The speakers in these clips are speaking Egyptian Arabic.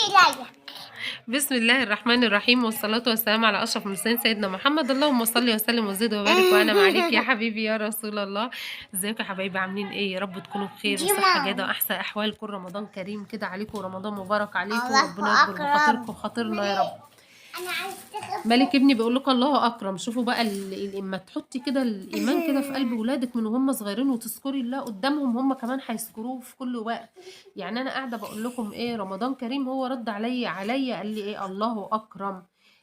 like. بسم الله الرحمن الرحيم، والصلاة والسلام على أشرف المرسلين سيدنا محمد. اللهم صل وسلم وزد وبارك وأنعم عليك يا حبيبي يا رسول الله. ازيكم يا حبايبي، عاملين ايه؟ يا رب تكونوا بخير وصحة جيدة وأحسن أحوال. كل رمضان كريم كده عليكم ورمضان مبارك عليكم، الله وربنا يكبر أكرم. بخاطركم وخاطرنا يا رب. انا عايز تخف. مالك ابني بيقول لكم الله اكرم. شوفوا بقى اما تحطي كده الايمان كده في قلب ولادك من وهم صغيرين وتذكري الله قدامهم، هم كمان هيذكروه في كل وقت. يعني انا قاعدة بقول لكم ايه، رمضان كريم، هو رد عليا قال لي ايه، الله اكرم.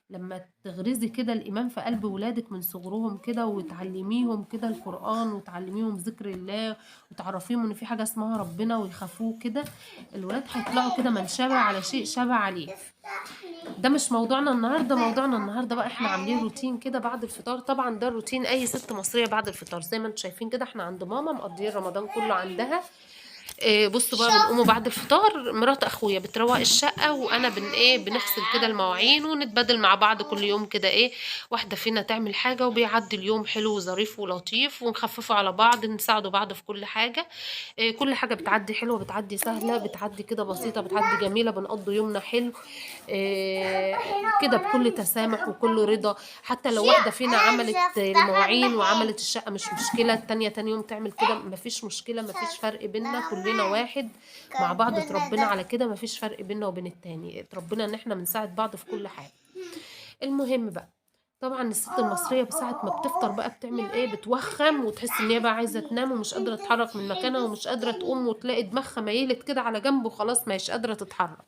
لما تغرزي كده الايمان في قلب ولادك من صغرهم كده، وتعلميهم كده القران، وتعلميهم ذكر الله، وتعرفيهم ان في حاجة اسمها ربنا ويخافوه كده، الولاد هيطلعوا كده من شبع على شيء شبع عليه. ده مش موضوعنا النهارده. موضوعنا النهارده بقى احنا عاملين روتين كده بعد الفطار. طبعا ده روتين اي ست مصرية بعد الفطار، زي ما انتم شايفين كده احنا عند ماما مقضيين رمضان كله عندها. إيه بصوا بقى، بنقوموا بعد الفطار، مرات اخويا بتروق الشقة، وانا بن ايه بنغسل كده المواعين، ونتبادل مع بعض كل يوم كده، ايه واحدة فينا تعمل حاجة، وبيعدي اليوم حلو وظريف ولطيف، ونخففه على بعض، نساعده بعض في كل حاجة. إيه كل حاجة بتعدي حلوة، بتعدي سهلة، بتعدي كده بسيطة، بتعدي جميلة، بنقضي يومنا حلو إيه كده بكل تسامح وكل رضا. حتى لو واحدة فينا عملت المواعين وعملت الشقة مش مشكلة، التانية تاني يوم تعمل كده، مفيش مشكلة، مفيش فرق بينا، كلنا واحد مع بعض، اتربينا على كده، مفيش فرق بينا وبين التاني، اتربينا ان احنا بنساعد بعض في كل حاجة. المهم بقى طبعا الست المصرية بساعة ما بتفطر بقى بتعمل ايه، بتوخم وتحس ان هي بقى عايزة تنام ومش قادرة تتحرك من مكانها ومش قادرة تقوم، وتلاقي دماغها ميلت كده على جنب وخلاص ما هيش قادرة تتحرك.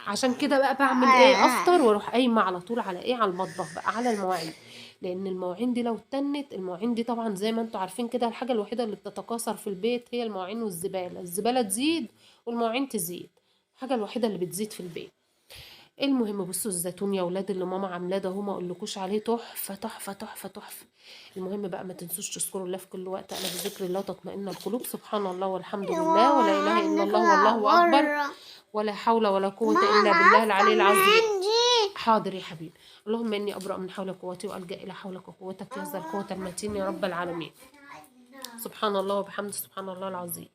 عشان كده بقى بعمل ايه، افطر واروح قايمة على طول على ايه، على المطبخ بقى، على المواعين. لان المواعين دي لو اتنت، المواعين دي طبعا زي ما انتوا عارفين كده الحاجة الوحيدة اللي بتتكاثر في البيت هي المواعين والزبالة. الزبالة تزيد والمواعين تزيد، الحاجة الوحيدة اللي بتزيد في البيت. المهم بصوا الزيتون يا ولاد اللي ماما عاملاه ده، هو ما اقولكوش عليه، تحفة تحفة تحفة تحفة. المهم بقى ما تنسوش تذكروا الله في كل وقت، انا بذكر الله تطمئن القلوب. سبحان الله والحمد لله ولا اله الا الله والله اكبر ولا حول ولا قوة الا بالله العلي العظيم. حاضر يا حبيبي. اللهم اني ابرأ من حولك وقوتي والجا الى حولك وقوتك يا ذا القوة المتين يا رب العالمين. سبحان الله وبحمده، سبحان الله العظيم.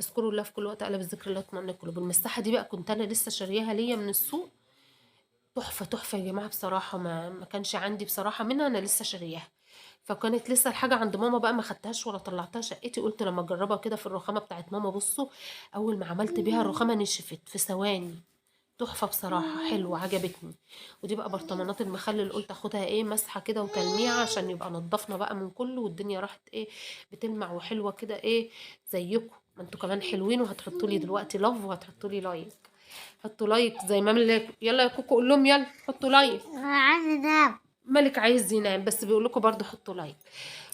اذكروا الله في كل وقت، الا بذكر الله تطمئن القلوب. المساحة دي بقى كنت انا لسه شارياها ليا من السوق، تحفة تحفة يا جماعة بصراحة، ما كانش عندي بصراحة منها، انا لسه شارياها، فكانت لسه الحاجة عند ماما بقى، ما خدتهاش ولا طلعتها شقتي. قلت لما اجربها كده في الرخامه بتاعت ماما. بصوا اول ما عملت بيها الرخامه نشفت في ثواني، تحفة بصراحة، حلوة عجبتني. ودي بقى برطمانات المخلل، قلت اخدها ايه مسحه كده وتلميعه عشان يبقى نضفنا بقى من كله، والدنيا راحت ايه بتلمع وحلوه كده ايه زيكم. ما انتوا كمان حلوين، وهتحطوا لي دلوقتي love وهتحطوا لي like. حطوا like زي ما مالك. يلا يا كوكو قول لهم يلا حطوا like. انا عايز انام. مالك عايز ينام بس بيقول لكم برضه حطوا like.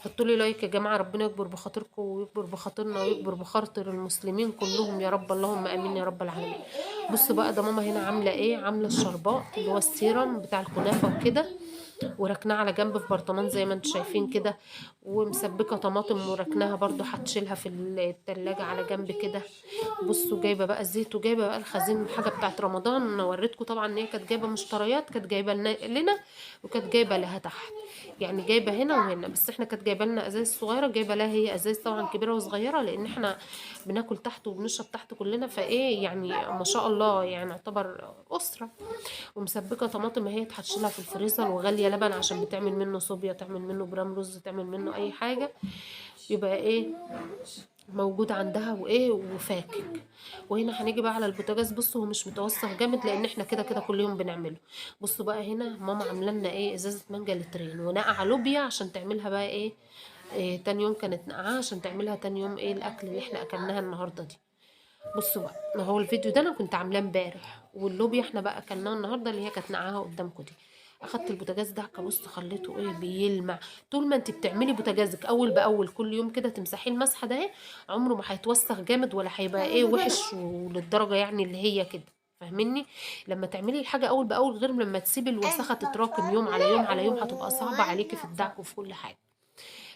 حطوا لي like يا جماعة، ربنا يكبر بخاطركم ويكبر بخاطرنا ويكبر بخاطر المسلمين كلهم يا رب، اللهم امين يا رب العالمين. بصوا بقى ده ماما هنا عامله ايه، عامله الشربات اللي هو السيرم بتاع الكنافه وكده، وركناه على جنب في برطمان زي ما انتم شايفين كده، ومسبكه طماطم وركناها برضو هتشيلها في التلاجة على جنب كده. بصوا جايبه بقى الزيت وجايبه بقى الخزين الحاجة بتاعت رمضان. انا وريتكم طبعا ان هي كانت جايبه مشتريات، كانت جايبه لنا وكانت جايبه لها تحت، يعني جايبه هنا وهنا، بس احنا كانت جايبه لنا ازايز صغيرة، جايبه لها هي ازايز طبعا كبيرة وصغيره، لان احنا بناكل تحت وبنشرب تحت كلنا، فايه يعني ما شاء الله يعني يعتبر اسره. ومسبكه طماطم اهي هتشيلها في الفريزر، وغاليه لبن عشان بتعمل منه صوبيا، تعمل منه برام رز، تعمل منه اي حاجة، يبقى ايه موجود عندها وايه وفاكك. وهنا هنيجي بقى على البوتاجاز. بصوا هو مش متوسخ جامد لان احنا كده كده كل يوم بنعمله. بصوا بقى هنا ماما عامله لنا ايه، ازازة مانجا لترين، ونقع لوبيا عشان تعملها بقى ايه، إيه تاني يوم، كانت نقعها عشان تعملها تاني يوم ايه الاكل اللي احنا اكلناها النهارده دي. بصوا بقى ما هو الفيديو ده انا كنت عاملاه امبارح، واللوبيا احنا بقى اكلناها النهارده اللي هي كانت نقعها قدامكم دي. اخدت البوتاجاز ده بص خليته ايه بيلمع. طول ما انت بتعملي بوتاجازك اول باول كل يوم كده تمسحيه المسحة ده، عمره ما هيتوسخ جامد ولا هيبقى ايه وحش وللدرجه يعني اللي هي كده، فاهميني؟ لما تعملي الحاجة اول باول غير لما تسيبي الوسخة تتراكم يوم على يوم على يوم، هتبقى صعبة عليكي في الدعك وفي كل حاجة.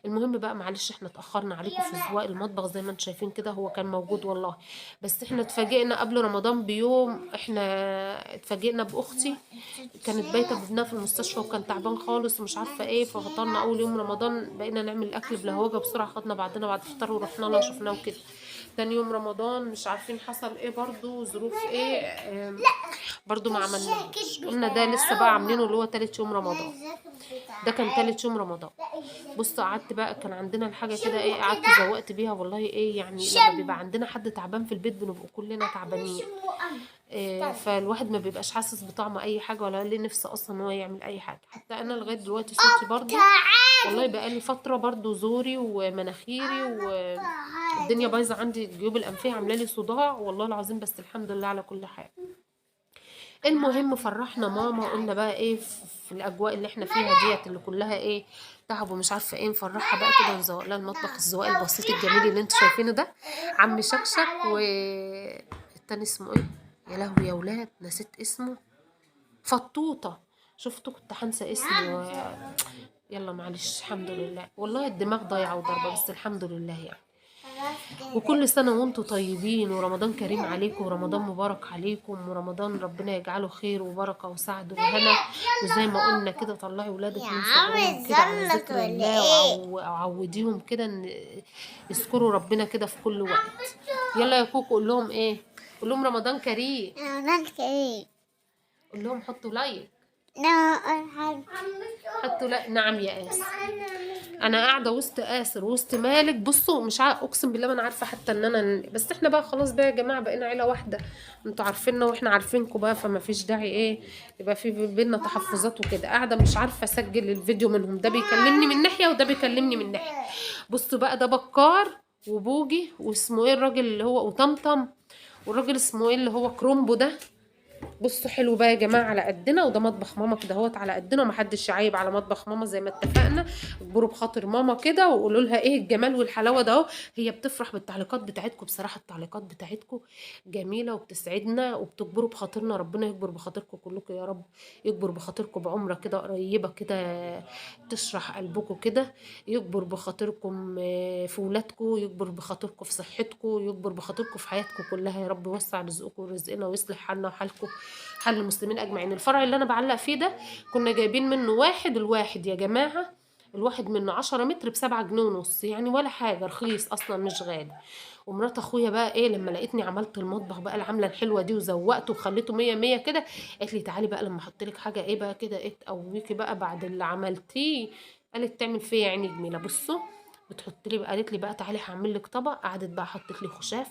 المهم بقى معلش احنا اتاخرنا عليكم في زواق المطبخ زي ما انتم شايفين كده، هو كان موجود والله، بس احنا اتفاجئنا قبل رمضان بيوم، احنا اتفاجئنا باختي كانت بايته بابنها في المستشفى وكان تعبان خالص ومش عارفه ايه، ففطرنا اول يوم رمضان بقينا نعمل الاكل بلهوجه بسرعة، خدنا بعضنا بعد الفطار ورحنا لها شفناه وكده. تاني يوم رمضان مش عارفين حصل ايه برضو، ظروف ايه، برضو ما عملناهوش، قلنا ده لسه بقى عاملينه اللي هو تالت يوم رمضان، ده كان تالت يوم رمضان. بصوا قعدت بقى، كان عندنا الحاجة كده ايه، قعدت زوقت بيها والله ايه، يعني لما بيبقى عندنا حد تعبان في البيت بنبقى كلنا تعبانين، إيه، فالواحد ما بيبقاش حاسس بطعم اي حاجة ولا ليه نفسه اصلا ان هو يعمل اي حاجة. حتى انا لغاية دلوقتي صوتي برضو والله بقى لي فترة برضو زوري ومناخيري والدنيا بايظة عندي، الجيوب الانفيه عامله لي صداع والله العظيم، بس الحمد لله على كل حال. المهم فرحنا ماما، قلنا بقى ايه في الاجواء اللي احنا فيها ديت اللي كلها ايه تعب ومش عارفه ايه، نفرحها بقى كده ونزوق لها المطبخ الزواق البسيط الجميل اللي انتوا شايفينه ده. عم شكشك والتاني اسمه ايه يا لهوي يا ولاد، نسيت اسمه، فطوطه، شفتوا كنت هنسى اسمه، يلا معلش الحمد لله، والله الدماغ ضايعة وضربه، بس الحمد لله يعني. وكل سنة وانتم طيبين، ورمضان كريم عليكم، ورمضان مبارك عليكم، ورمضان ربنا يجعله خير وبركة وسعد وهنا. وزي ما قلنا كده طلعي ولادك من صغرهم كده على ذكر الله، وعوديهم كده ان يذكروا ربنا كده في كل وقت. يلا يا كوكو قول لهم ايه، قول لهم رمضان كريم، رمضان كريم، قول لهم حطوا like، نعم حطوا like. نعم يا آسر، انا قاعدة وسط آسر وسط مالك. بصوا مش اقسم بالله ما انا عارفه حتى ان انا، بس احنا بقى خلاص بقى يا جماعة بقينا عيله واحدة، انتوا عارفيننا واحنا عارفينكم بقى، فما فيش داعي ايه يبقى في بينا تحفظات وكده. قاعدة مش عارفه اسجل الفيديو منهم، ده بيكلمني من ناحية وده بيكلمني من ناحية. بصوا بقى ده بكار وبوجي واسمه ايه الراجل اللي هو وطمطم، والراجل اسمه ايه اللي هو كرومبو ده. بصوا حلو بقى يا جماعة على قدنا، وده مطبخ ماما كده اهوت على قدنا، ومحدش يعيب على مطبخ ماما زي ما اتفقنا. اجبروا بخاطر ماما كده وقولوا لها ايه الجمال والحلاوه ده اهو، هي بتفرح بالتعليقات بتاعتكم. بصراحة التعليقات بتاعتكم جميلة وبتسعدنا وبتجبروا بخاطرنا، ربنا يجبر بخاطركم كلكم يا رب، يجبر بخاطركم بعمره كده قريبه كده تشرح قلبكم كده، يجبر بخاطركم في ولادكم، يجبر بخاطركم في صحتكم، يجبر بخاطركم في حياتكم كلها يا رب، يوسع رزقكم ورزقنا ويصلح حالنا وحالكم حال المسلمين اجمعين. الفرع اللي انا بعلق فيه ده كنا جايبين منه واحد، الواحد يا جماعة الواحد منه 10 متر ب7.5 جنيه، يعني ولا حاجة، رخيص اصلا مش غالي. ومرات اخويا بقى ايه لما لقيتني عملت المطبخ بقى العملة الحلوة دي وزوقته وخليته 100 100 كده، قالت لي تعالي بقى لما احط لك حاجة ايه بقى كده ايه تقويكي بقى بعد اللي عملتيه. قالت تعمل فيا يا عيني جميلة. بصوا بتحط لي، قالت لي بقى تعالي هعمل لك طبق. قعدت بقى حطت لي خشاف،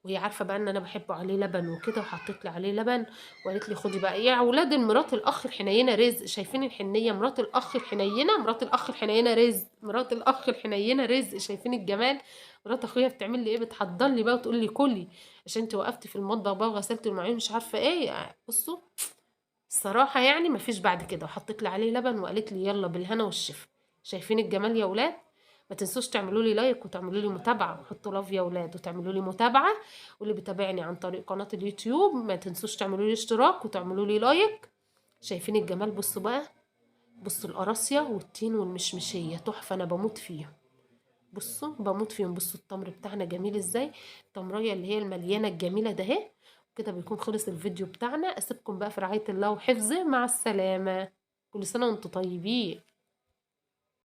وهي عارفه بقى ان انا بحبه عليه لبن وكده، وحطيت لي عليه لبن، وقالت لي خدي بقى يا اولاد مرات الاخ الحنينه رزق. شايفين الحنيه؟ مرات الاخ الحنينه، مرات الاخ الحنينه رزق، مرات الاخ الحنينه رزق. شايفين الجمال؟ مرات اخويا بتعمل لي ايه، بتحضر لي بقى وتقول لي كلي عشان انت وقفتي في المطبخ بقى وغسلتي المواعين مش عارفه ايه. بصوا الصراحة يعني مفيش بعد كده. وحطيت لي عليه لبن وقالت لي يلا بالهنا والشفا. شايفين الجمال يا اولاد؟ ما تنسوش تعملوا لي like وتعملوا لي متابعه، وحطوا love يا اولاد وتعملوا لي متابعه. واللي بيتابعني عن طريق قناة اليوتيوب ما تنسوش تعملوا لي اشتراك وتعملوا لي like. شايفين الجمال؟ بصوا بقى، بصوا القراصيه والتين والمشمشيه تحفة، انا بموت فيهم. بصوا بموت فيهم. بصوا التمر بتاعنا جميل ازاي، التمريه اللي هي المليانة الجميلة ده اهي. كده بيكون خلص الفيديو بتاعنا. اسيبكم بقى في رعاية الله وحفظه، مع السلامة، كل سنة وانتم طيبين.